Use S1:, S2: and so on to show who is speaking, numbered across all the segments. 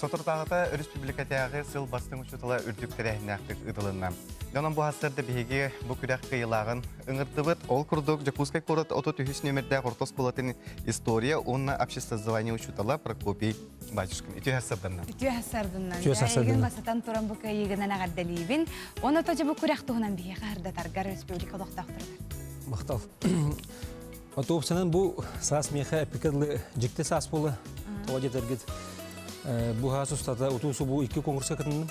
S1: Соторутааҕыта өрөспүүбүлүкэтээҕи сыл бастыҥ учуутала үрдүк тэрээһиннээхтик ыытылынна. Онон бу сарсыарда биһиги бу күрэх кыайыылааҕын ыҥырдыбыт. Ол курдук Дьокуускай куорат 33 нүөмэрдээх орто оскуолатын история уонна обществознание учуутала Прокопий Батюшкин. Үтүө сарсыарданнан.
S2: Үтүө сарсыарданнан.
S3: Үтүө сарсыарданнан.
S2: Бастатан туран бу кыайыыгынан эҕэрдэлиибин. Уонна тоже бу күрэх туһунан биһиэхэ сырдатаргар республика олохтоохторугар.
S3: Махтал. Отуопсанан бу саас миэхэ эппикэ дылы дьикти саас буола. Тоҕо диэтэргит бу саас устата утуу-субуу икки конкурска кытынным.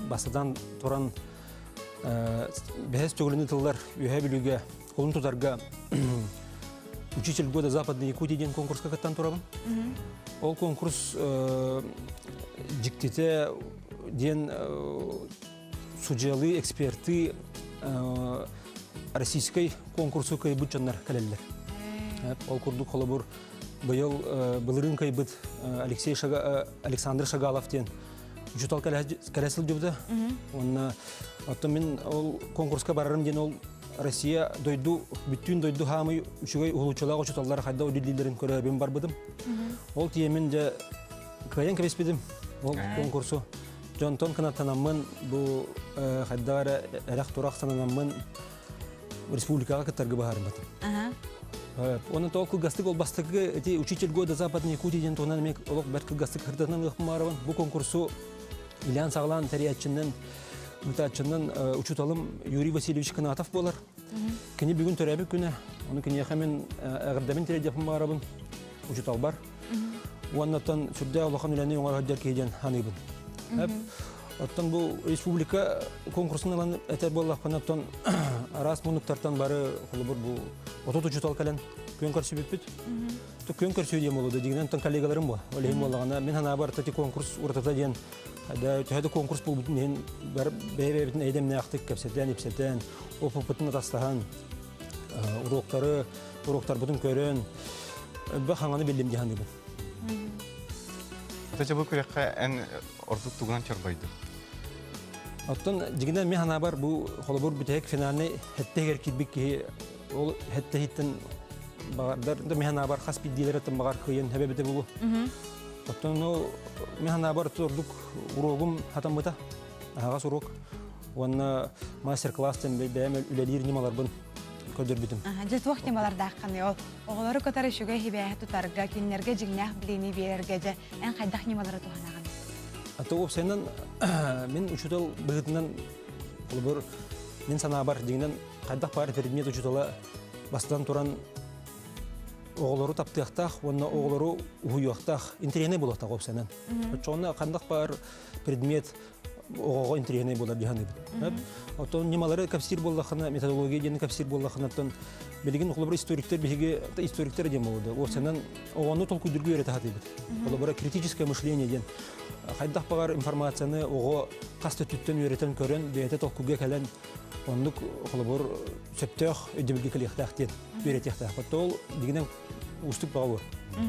S3: Бастатан туран бэһис төгүлүн ытыллар Үөһээ Бүлүүгэ кулун тутарга Учитель года Западной Якутии диэн конкурска кыттан турабын. Ол конкурс дьиктитэ диэн судьялыы, эксперты российскай конкурсу кыайбыт дьоннор кэлэллэр. Ол курдук холобур быйыл былырыын кыайбыт Алексей Александр Шагалов диэн учуутал кэлэ сылдьыбыта. Уонна оттон мин ол конкурска барарым диэн ол Россия дойду бүттүүн дойду хаамый үчүгэй уһулуччулаах учууталлар хайда үлэлииллэрин көрөбүн барбытым. Ол тиэмин дьэ кыайан кэбиспитим ол конкурсу. Дьонтон кынаттанаммын бу хайдах эрэ эрэх-турах сананаммын республикаҕа кыттарга быһаарыммытым. Онон тоҕо кылгастык ол бастакы эти учитель года Западной Якутии диэн туһунан эмиэ олох бэрт кылгастык сырдатынан ылыахпын баҕарабын. Бу конкурсу илээн саҕалаан тэрийээччинэн ыытааччынан учууталым Юрий Васильевич Кынатов буолар. Кини бүгүн төрөөбүт күнэ. Ону киниэхэ мин эҕэрдэбин тириэрдиэхпин баҕарабын учууталбар. Уоннаттан сүрдээх улахан үлэни оҥоро сылдьар киһи диэн саныыбын. Оттон бу республика конкурсун ылан этэр буоллахпына, оттон араас муннуктартан бары холобур бу 30 учуутал кэлэн күөн көрсүбүппүт. Күөн көрсүү диэн буолуо дигинэн оттон коллегаларым бу. Ол иһин буоллаҕына мин санаабар ити конкурс уратыта диэн төһө да конкурс буолбутун иһин бары бэйэ-бэйэбитин эйдэмнээхтик кэпсэтэн, ипсэтэн, опыппытын атастаһан уруоктары, уруоктарбытын көрөн, элбэх хаҥаны биллим дии саныыбын.
S1: Ата бу күрэххэ эн ордук тугунан чорбойдуҥ?
S3: Оттон дьигинэн мин санаабар бу холобур бүтэһик финальный хэттэ киирбит киһи ол хэттэ иһиттэн баҕардар да мин санаабар хас биирдиилэриттэн баҕар кыайан хэбэбитэ булу. Оттон ну мин санаабар ордук уруогум хатаммыта аһаҕас уруок уонна мастер-класс диэн бэйэм үлэлиир ньымаларбын көрдөрбүтүм.
S2: Дьэ туох ньымалардааххыный ол? Оҕолору кытары үчүгэй сибээһи тутарга, кинилэргэ дьиҥнээх билиини биэрэргэ дьэ эн хайдах ньымалары туһанаҕын?
S3: А то уопсайынан мин учуутал быһыытынан холобур мин санаабар дьиҥинэн хайдах баар предмет учуутала бастатан туран оҕолору таптыахтаах уонна оҕолору уһуйуохтаах интэриэһинэй буолуохтаах уопсайынан. Оччоҕуна ханнык баар предмет оҕоҕо интэриэһинэй буолар дии саныыбын. Оттон ньымалары кэпсиир буоллаххына, методология диэни кэпсиир буоллаххына, оттон билигин холобур историктар биһиги историктар диэн буолуо. Уопсайынан оҕону толкуйдурга үөрэтэ сатыыбыт. Холобура критическое мышление диэн хайдах баҕар информацияны оҕо хас да өттүттэн үөрэтэн көрөн, бэйэтэ толкуйга кэлэн оннук холобур сөптөөх өйдөбүлгэ кэлиэхтээх диэн үөрэтиэхтээх. Ол дигинэн уустук баҕа буолар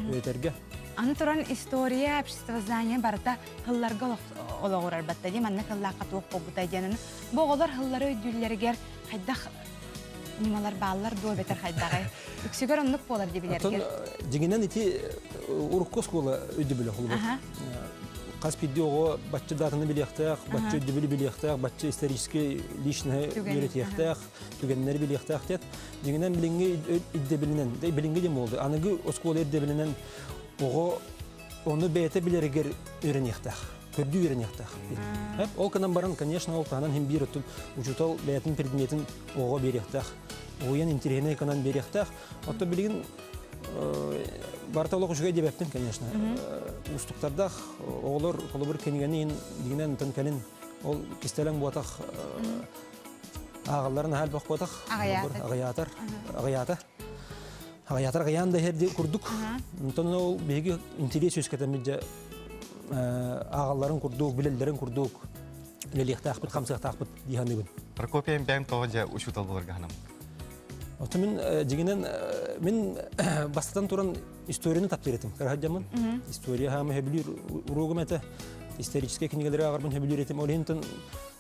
S3: үөрэтэргэ.
S2: Аны туран история, обществознание барыта һылларга олоҕурар батта дии манна кыллаахха туох буолбутай диэн бу оҕолор һыллары өйдүүллэригэр хайдах ньымалар бааллар дуо эбэтэр хайдаҕай үксүгэр оннук буолар дии билэргэр
S3: дьиҥинэн ити урукку оскуола өйдөбүлэ холобур хас биирдии оҕо бачча датаны билиэхтээх бачча өйдөбүлү билиэхтээх бачча историческай личноһы үөрэтиэхтээх түгэннэри билиэхтээх диэт дьиҥинэн билиҥҥи ирдэбилинэн билиҥҥи диэн буолду аныгы оскуола ирдэбилинэн оҕо Ону бэйэтэ билэригэр үөрэниэхтээх, көрдүү үөрэниэхтээх. Ол гынан баран, конечно, ол таһынан иһин биир өттүн учуутал бэйэтин предметин оҕоҕо биэриэхтээх, уһуйан интэриэһинэй гынан биэриэхтээх. Оттон билигин барыта олох үчүгэй диэбэппин, конечно. Уустуктардаах оҕолор холобур кинигэни иһин дигинэн онтон кэлин ол кистэлэҥ буотах ааҕалларын аһа элбэх буотах аҕыйаатар аҕыйаата Аҕыйаатар аҕыйаан да иһэр курдук. Онтон ол биһиги интэриэс үөскэтэммит дьэ ааҕалларын курдук, билэллэрин курдук үлэлиэхтээхпит, хамсыахтаахпыт дии саныыбын.
S1: Прокопий бэйэм тоҕо дьэ учуутал буоларга санаммыт?
S3: Оттон мин дьиҥинэн мин бастатан туран историяны таптыыр этим. Кыраһадьаммын. История хаама сөбүлүүр уруогум этэ. Историческай кинигэлэри ааҕарбын сөбүлүүр этим. Ол иһин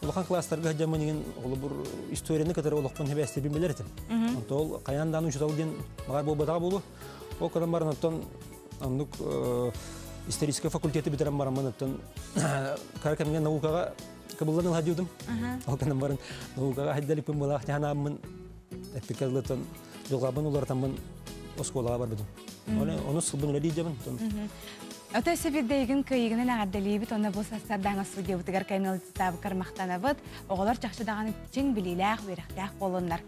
S3: улахан класстарга сылдьаммын иҥин холобур историяны кытары олохпун хэбээстибин билэр этим. Онто ол хайаан даҕаны учуутал диэн баҕар буолбатаҕа буолуо. Ол кытан баран оттон оннук. Историческай факультеты бүтэрэн бараммын оттон кара кэмҥэ наукаҕа кыбыллан ылha диудум. Ол гынан баран наукаҕа хайдалиппын былаах тяханааммын эппикке дылытан дьылҕабын уларытаммын оскуолаҕа барбытым. Ону сылбын үлэлии дьабын.
S2: Ото өссө биирдэйигин кыайыгынан эҕэрдэлиибит уонна бу сарсыардааҥы студиябытыгар кэлэн ыалдьыттаабыккар махтанабыт. Оҕолор чахчы даҕаны чиҥ билиилээх, үөрэхтээх буоллуннар.